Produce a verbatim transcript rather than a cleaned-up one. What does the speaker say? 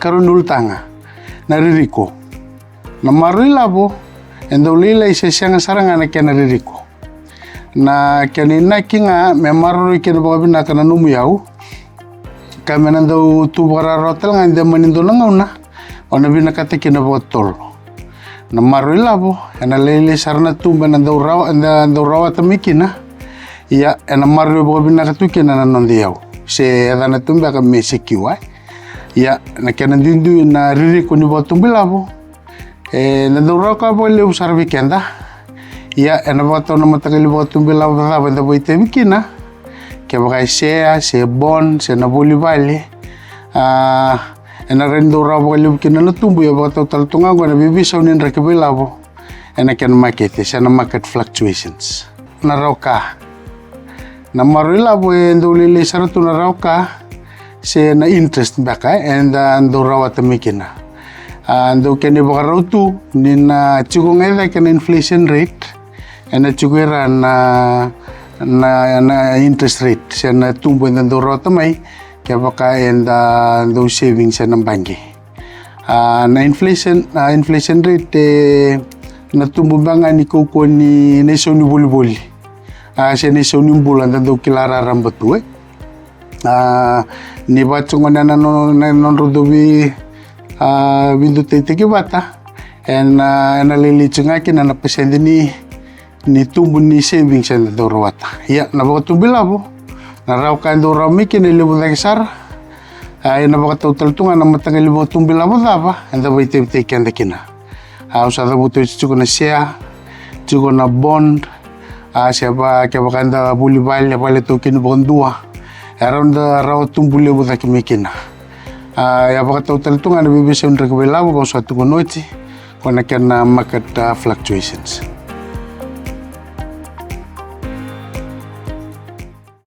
Karua ni ulutaga, na ririko. Na maroroi lavo e dau lailai se sega sara ga na kena ririko. Na kena inaki ga me maroroi kina vakavinaka na nomu iyau, ka me na dau tu vakarawarawa tale ga de mani dua na gauna o na vinakata kina vakatotolo. Na maroroi lavo e na lailai sara na tubu e na dau rawa, e na dau rawata mai kina. Ia e na maroroi vakavinaka tu kina na noda iyau, se yacana tu beka me secure. Ia na kena duidui na ririko ni vakatubu ilavo, e na dau rawa ka vakalevu sara vei keda. Ia e na vakatau na mataqali vakatubu ilavo cava eda vakaitavi kina. Kevaka e sea se bond se na voli vale, a, e na rawa ni dau rawa vakalevu kina na tubu. Ia vakatau tale tu ga oqo na veiveisau ni draki vakailavo e na kena makete se na market fluctuations. Na rawa ka. Na maroroi lavo e dau lailai sara tu na rawa ka se na interest beka e da dau rawata mai kina. A, dau kena ivakarau tu ni na tiko ga e cake na inflation rate, e na tiko e ra na, na, na interest rate se na tubu e da dau rawata mai kevaka e da dau saving se na baqe. A, na inflation, a, inflation rate e na tubu beka ga ni kaukauwa ni na isau ni volivoli, a, se na isau ni bula da dau kila raraba tu, e. A, ni vakatsogo na, na, na, na nodra dau vei, a, veidutaitaki vata, e na, e na lailai tiko ga kina na pasede ni ni tubu ni savings eda dau rawata. Ia na vakatubu ilavo, na rawa ka e dau rawa mai kina e levu cake sara. A, e na vakatau tale tu ga na mataqali vakatubu ilavo cava eda vakaitavitaki keda kina. A, au sa cavuta oti tiko na share, tiko na bond, a, se va, kevaka eda voli vale, vale taukeni vakadua, e rawa da rawa tubu levu cake mai kina. A, e vakatau tale tu ga na veiveisau ni draki vakailavo, au sa tukuna oti, ko na kena market, a, fluctuations.